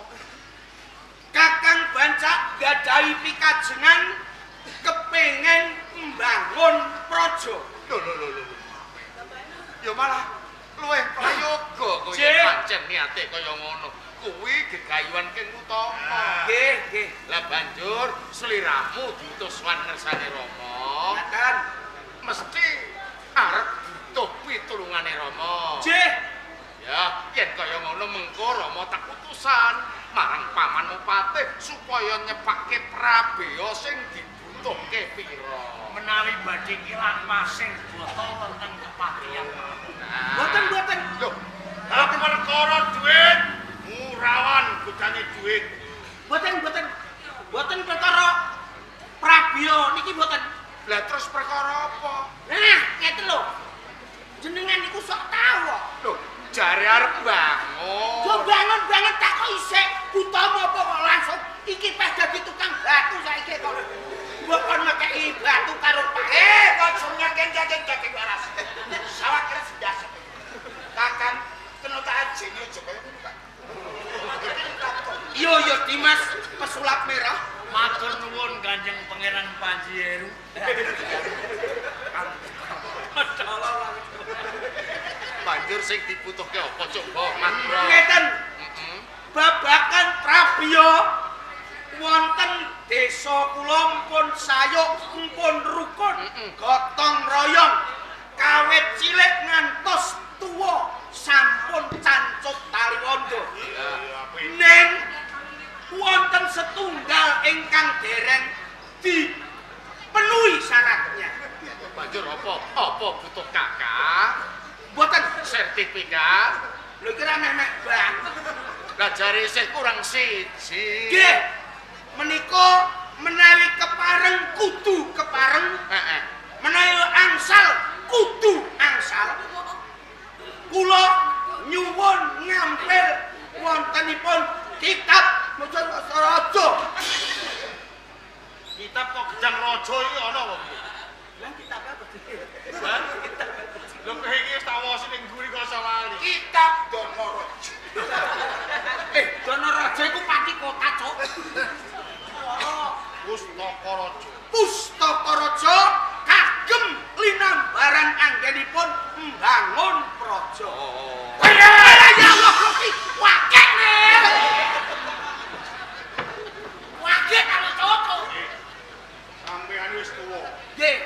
Kakang Bancak gadahi pikajengan kepengin mbangun praja. Lho lho lho lho. Ya malah luwih prayoga kowe pancen niate kaya ngono. Kuwi gegayuhan King Utama. Nggih, nggih. Lah banjur sliramu diutus sowan ngersane Rama. Ngaten. Mesti arep butuh pitulungane Rama. Nggih. Ya, yen kaya ngono mengko Rama tak utusan marang pamanmu Patih supaya nyepake prabeya sing dibutuhke pira. Menawi badhe kilang pasir botol wonten kepatihan. Mboten, mboten. Lho, Lah perkara duit ngurawan gudange duit. Mboten, mboten. Mboten perkara prabeya niki mboten. Lah terus perkara apa? Nah, ngeten lho. Jenengan niku sok tau kok. Lho, jare arep bangun. Yo bangun-bangun tak kok isih utama apa kok langsung iki pas dadi tukang batu saiki kok. Mbok kon ngekeki batu karo pak. Kok jenenge kene waras. Sawah kira sendas. Kakang kena tak ajeni aja kaya ngono, Kak. Iya ya Dimas pesulap merah. Matur nuwun Kanjeng Pangeran Panji Heru. Banjur sing dibutuhke apa coba Mandra? Ngeten. Babakan prabeya wonten desa kula mpun sayuk, mpun rukun, gotong royong. Kawit cilik ngantos tuwa sampun cancut taliwondo. Ning wonten setunggal ingkang dereng dipenuhi syaratnya. Banjur apa? Apa butuh kakak? Mboten sertifikat. Lho iki ra memek banget. Lah jare isih kurang siji. Nggih. Menika menawi kepareng kudu kepareng. Heeh. Menawi angsal kudu angsal. Kula nyuwun ngampil wontenipun kitab Raja. Kitab kok gedang raja iki ana apa piye? Lah kitab apa? Hah? Lho kowe iki wis tak wosi ning mburi kok iso lali. Kitab Donorojo. Donorojo iku pati kota, Cuk. Pustaka Raja. Pustaka Raja kagem linambaran anggenipun mbangun praja. Ya Allah, Gusti, wakene. Wakek karo cocok. Sampeyan wis tuwa. Nggih.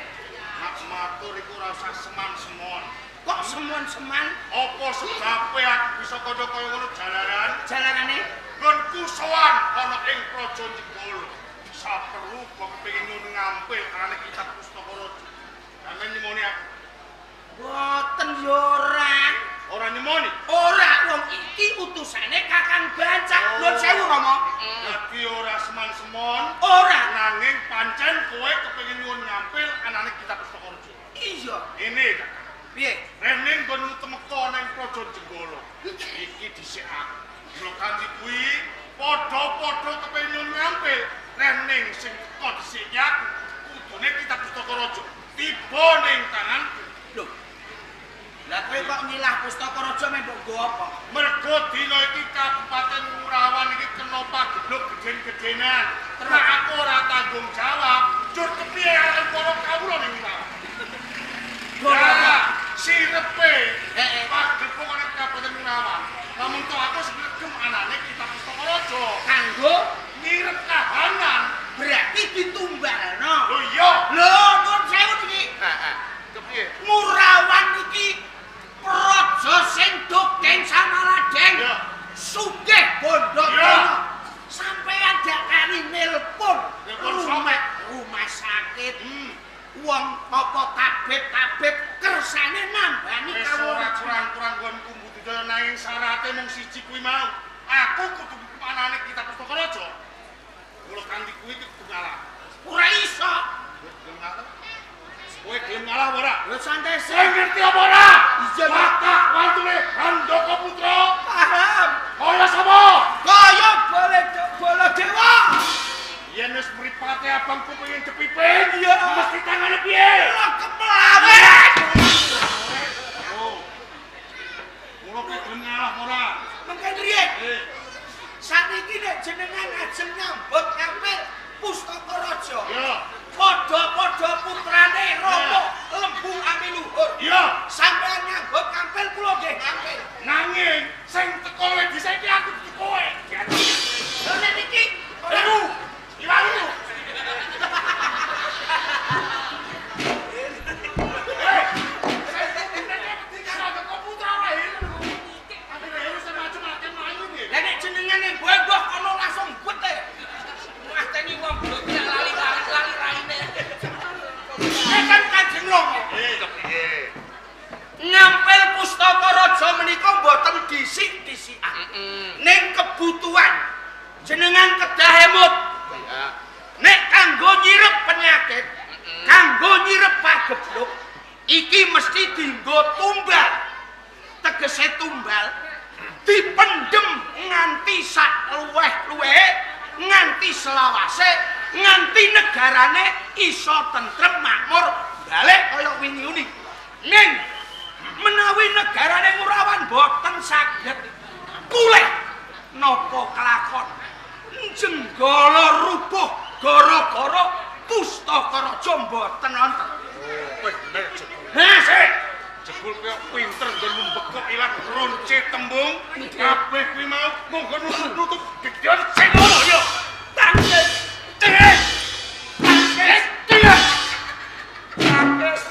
Nak matur iku ora usah seman-semon. Kok semon-seman? Apa sebabe aku bisa kandha kaya ngono jalaran? Jalarane Nggonku sowan ana ing Praja Jenggala. Saperlu kok kepengin nyuwun ngampil arane kitab Pustaka Raja. Sampeyan nyemoni aku. Mboten yo ora. Ora nyemoni. Ora, wong iki utusane Kakang Bancak. Nuwun sewu, Rama. Dadi ora seman-semon. Ora. Nanging pancen kowe kepengin nyuwun ngampil anane kitab Pustaka Raja. Iya. Ini Kakang. Piye? Rene nggonmu temeka nang Praja Jenggala. Iki dhisik aku. Mula kanthi kuwi padha-padha kepengin nyuwun ngampil. Rene sing teka dhisik aku kudune kitab Pustaka Raja tiba ning tanganku. Lho. Lah kowe kok nyilah Pustaka Raja meh mbok nggo apa? Mergo dina iki Kabupaten Ngurawan iki kena pagebluk gedhen-gedhenan. Nek aku ora tanggung jawab, jur kepiye arep para kawula ning Ngurawan? Ya, sirepe pagebluk ana Kabupaten Ngurawan. Namun tok aku sing ngegem anane kitab Pustaka Raja Kanggo nyirep kahanan. berarti ditumbalno. Lho iya. Lho, nuwun sewu niki. Heeh. Kepiye? Ngurawan iki praja penyakit. Wong apa tabib-tabib kersane nambani Wis kawula. ora kurang-kurang nggonku budidaya nanging syarate mung siji kuwi mau. Aku kudu anane kitab Pustaka Raja. Kula kanthi kuwi kudu ngalah. Ora iso. Kowe gelem ngalah? Kowe gelem ngalah apa ora? Lho santai Kowe sih. ngerti apa ora? Iya. Watak wantune Handaka Putra. Paham. Kaya sapa? Kaya bola dewa. Yen wis mripate abang kepengin depipin, Iya. mesti tangane piye? Lah kemlawe. Oh. Kula kowe gelem ngalah apa ora? Mengken riyen. Eh, Sakniki nek jenengan ajeng nyambut ngampil Pustaka Raja. iya. Padha-padha putrane Rama Lembu Amiluhur. Iya. Sampeyan nyambut ngampil kula nggih ngampil. Nanging sing teko luwih dhisik iki aku dudu kowe. Lho nek niki ora Iku, iwangi. Eh, Lah nek jenengan embuh-embuh kono langsung bete. Mateni wong blok lali lali raine. Kan Kanjeng Rama. Kepiye? Ngampil Pustaka Raja menika mboten disik-disikan. Ning kebutuhan jenengan kedah emut. Iya. Nek kanggo nyirep penyakit, kanggo nyirep pagebluk, iki mesti dienggo tumbal. Tegese tumbal dipendem nganti sak luweh-luwehe, nganti selawase, nganti negarane iso tentrem makmur balik kaya wingi-wingi. Ning menawi negarane Ngurawan boten saged pulih napa kelakon Jenggala rubuh gara-gara Pustaka Raja mboten wonten. Bener jebul. Hah, Sik. Jebul kowe pinter nggonmu mbekok ilat ronce tembung. Kabeh kuwi mau monggo nutup-nutup gedean sing ngono ya. tangkis, Cek. tangkis, tangkis.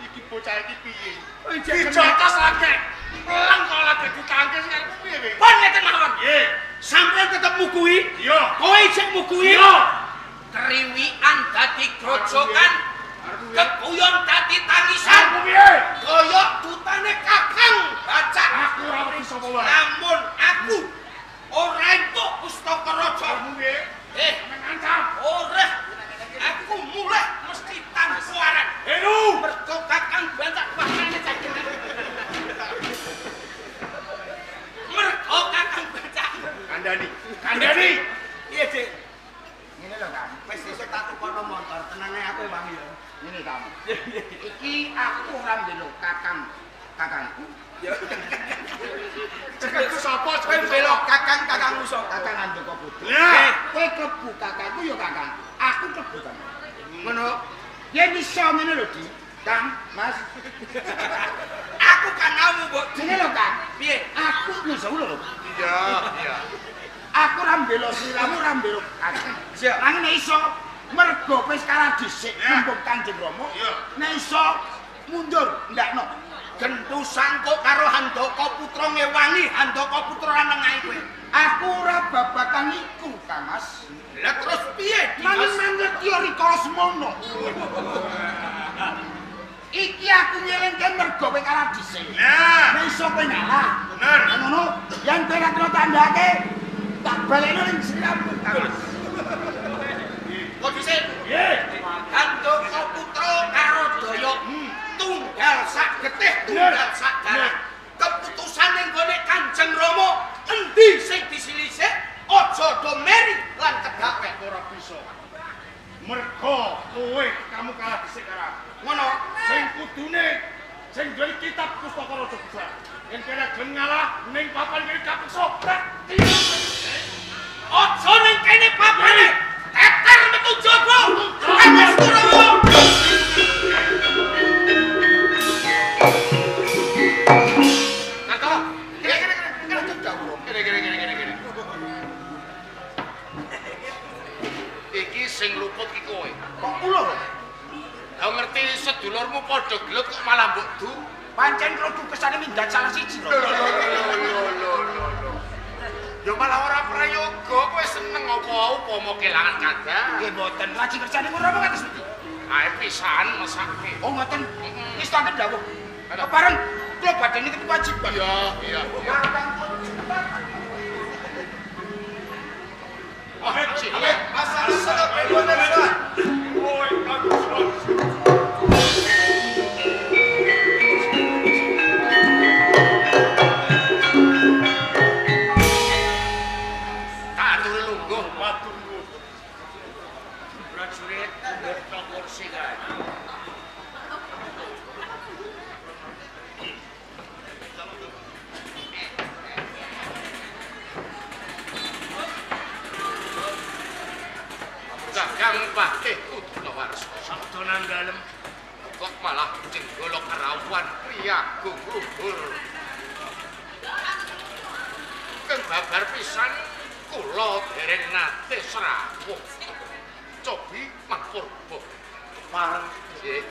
Iki bocah iki piye? Oh, iya, Dijotos lagi. Pelang kok lagi ditangkis karepmu piye kowe? Pun ngeten mawon. Piye? Sampeyan tetep mukuhi, Iya. kowe isih mukuhi. Iya. Kriwikan dadi grojokan, keguyon dadi tangisan. Aku piye? Kaya dutane Kakang Bacak. Aku ora wedi sapa wae. Namun aku ora entuk Pustaka Raja. Kamu piye? Eh, Mengancam. ora. Aku mulih mesti tanpa aran. Heru. Mergo Kakang Bacak wakane saiki. Mergo Kakang Bacak. Kandhani. Kandhani. Piye, Dik? Ngene lho, Kang. Wis sesuk tak tukono motor, tenang ae aku wangi ya. Ngene Kang. Iki aku ora mbelo kakang kakangku. Cekku sapa? Kowe mbelo kakang kakangmu sapa? Kakang Andaka Putra. Lah. Kowe klebu kakangku ya kakangku. Aku klebu kakangku. Ngono. Yen iso ngene lho, Di. Kang, Mas. Aku kangamu, Mbok. Ngene lho, Kang. Piye? Aku nyusul lho. Iya, iya. Aku ora mbelo sliramu, ora mbelo kakang. Siap. Nanging nek iso mergo wis kalah dhisik Ya. mumpung Kanjeng Rama. Iya. Nek iso mundur ndakno. Gentu sangkuk karo Handaka Putra ngewangi Handaka Putra ora nengahi kowe. Aku ora babakan iku, Kang Mas. Lah terus piye, Nanging Dimas? mangerti rikala semono. Iki aku nyelengke mergo kowe kalah dhisik. Lah. Nek iso kowe ngalah. Bener. Lah ngono, yen kowe ora kena tandake, tak balekno ning sliramu, Kang Mas. Kok dhisik? Piye? Handaka Putra karo Daya tunggal sak getih, tunggal sak darah. Keputusan ning gone Kanjeng Rama endi sing disilisih aja do meri lan kedawen. Ora bisa. Mergo kowe kamu kalah dhisik karo aku. Ngono. Sing kudune sing duwe kitab Pustaka Raja Besar. Yen kene gelem ngalah ning papan kene kapeksa. Aja ning kene papane. Teter metu jaba. Kamus Kurawa. Karto, Kene kene kene kene kene kene kene kene kene. Iki sing luput ki kowe. Kok kula lho? Lah ngerti sedulurmu padha gelut kok malah mbok du. Pancen kula kesane minggat salah siji lho. Lho lho lho lho lho lho. Ya malah ora prayoga, kowe seneng apa upama kelangan kadang. Nggih mboten, lagi kerjane Rama kados pundi? Ae pisan mesake. Oh ngoten. Ngestokaken dawuh. Kepareng kula badhe nitip kewajiban. Iya, iya. Wah, cilik. Asal asal. Oi, kang. Tak aturi lungguh. Matur nuwun. Prajurit ngerto kursi kae. Kakang Patih Kudunawarsa. Sabdonan dalem Kok malah Jenggala kerawuhan priyagung luhur. Keng babar pisan kula dereng nate srawuh. Cobi mangpurba. Pareng Nggih.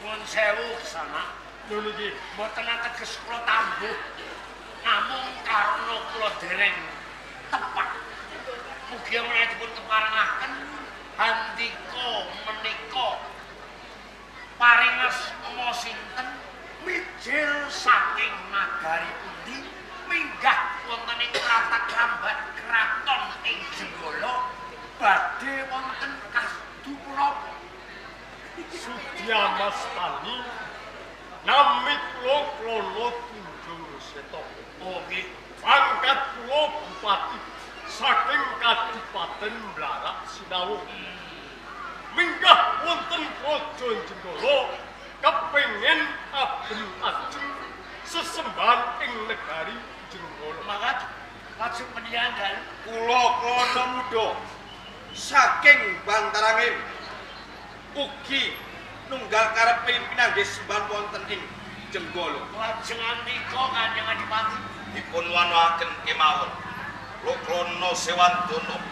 Nuwun sewu kesana. Lho niki, Mboten ateges kula tambuh. Namung karena kula dereng tepak. Mugi menawi dipun keparengaken handika menika paring asma sinten mijil saking nagari pundi minggah wonten ing tratag rambat kraton ing Jenggala badhe wonten kasdu punapa? Sudiamastani nami kula Klono Tunjung Seta. Oh nggih. Pangkat kula bupati saking Kadipaten Blarak Sinawung. Minggah wonten Praja Jenggala kepengin abeng ajeng sesembahan ing negari Jenggala. Mangkat lajeng menika dalem Kula Klono Muda saking Bantarangin ugi nunggal karep pinanggih sembahan wonten ing Jenggala. Lajeng andika Kanjeng Adipati Dipun wanoaken kemawon. Kula Klono Sewandana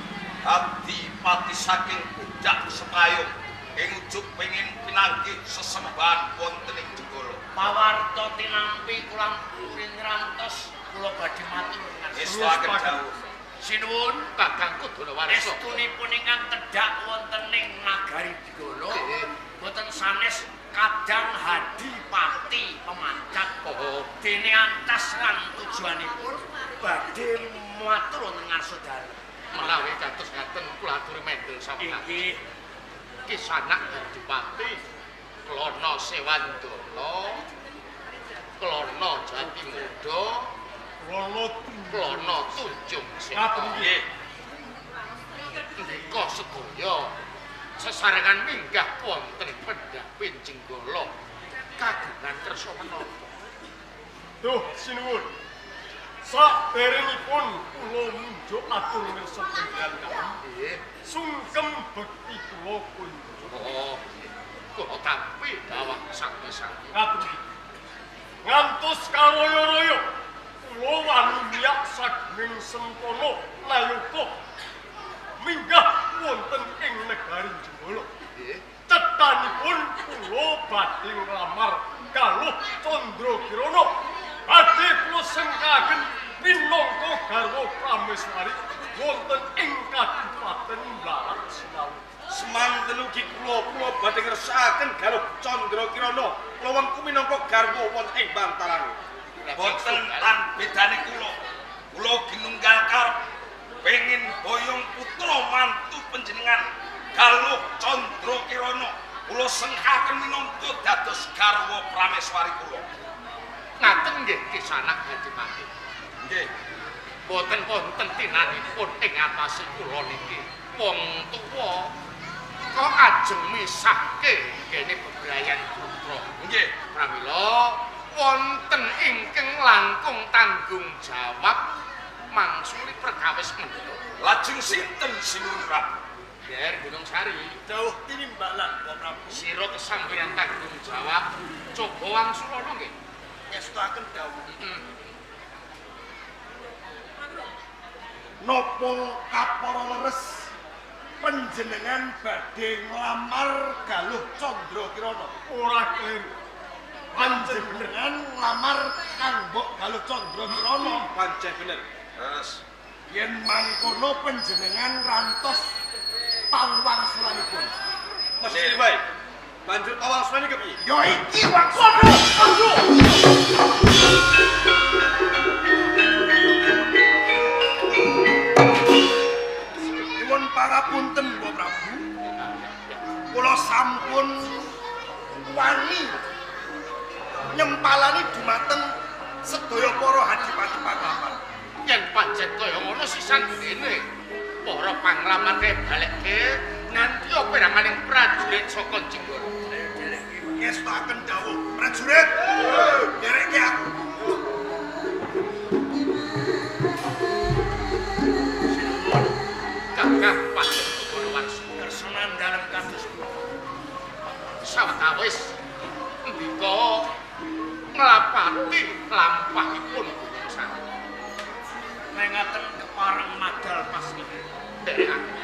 adipati saking Pudak Sepayung ing ujug pengin pinanggih sesembahan wonten ing Jenggala. Pawarta tinampi kula purin rantos kula badhe matur Ngestokaken dawuh. Sinuwun Kakang Kudunawarsa. Estunipun ingkang tedhak wonten ing nagari Jenggala boten sanes kadang hadipati pemancat. Oh. Dene antas lan tujuanipun badhe matur wonten ngarsa dalem. Menawi kados ngaten kula aturi mendel sampeyan. Inggih. Kisanak Adipati Klono Sewandana, Klono Jatimuda, Klono Klono Tunjung Seta. Ngaten nggih. Ndika sedaya sesarengan minggah wonten pendhapin Jenggala kagungan kersa menapa? Duh sinuwun. Saderengipun kula munjuk atur mirsa panjenengan kami. Nggih. Sungkem bekti kula kunjuk. Oh, kula tampi dawah sami-sami. Ngaten. Ngantos karoyo-royo kula wani miyak sagening sempana nayaka minggah wonten ing negari Jenggala. Nggih. Cethanipun kula badhe nglamar Galuh Candrakirana. Badhe kula sengkaken minangka garwa prameswari wonten ing Kadipaten Blarak Sinawung. Semanten ugi kula kula badhe ngersakaken Galuh Candrakirana kula wengku minangka garwa wonten ing Bantarangin. Boten lan bedane kula. Kula ginunggal karep pengin boyong putra mantu panjenengan Galuh Candrakirana. Kula sengkaken minangka dados garwa prameswari kula. Ngaten nggih Kisanak Adipati. Nggih. Boten wonten tinanipun ing atase kula niki. Wong tuwa kok ajeng misahke kene bebrayan putra. Nggih. Pramila wonten ingkang langkung tanggung jawab mangsuli perkawis menika. Lajeng sinten Sinuwun Prabu? Ger Gunung Sari, Dawuh tinimbalan Bapak Prabu. sira kesampeyan tanggung jawab coba wangsulana nggih. Ngestokaken dawuh. Heeh. Napa kapara leres panjenengan badhe nglamar Galuh Candrakirana? Ora kleru. Panjenengan nglamar Kang Mbok Galuh Candrakirana. Pancen bener. Leres. Yen mangkono panjenengan rantos pangwangsulanipun. Mesti wae. Banjur pawangsulane kepiye? Ya iki wangsul. Nyuwun pangapunten, Mbok Prabu. Kula sampun wani nyempalani dumateng sedaya para hadipati paklapan. Yen pancen kaya ngono sisan dene para panglamate balekke nganti peranganing prajurit saka Jenggala. Ngestokaken dawuh prajurit. Nderekke aku. Gagah pancen Bathara Warsa. Kersanan dalem kados pundi? Sawetawis ndika nglapati lampahipun Gunung Sari. Mengaten kepareng madal pasrih. Nderekaken.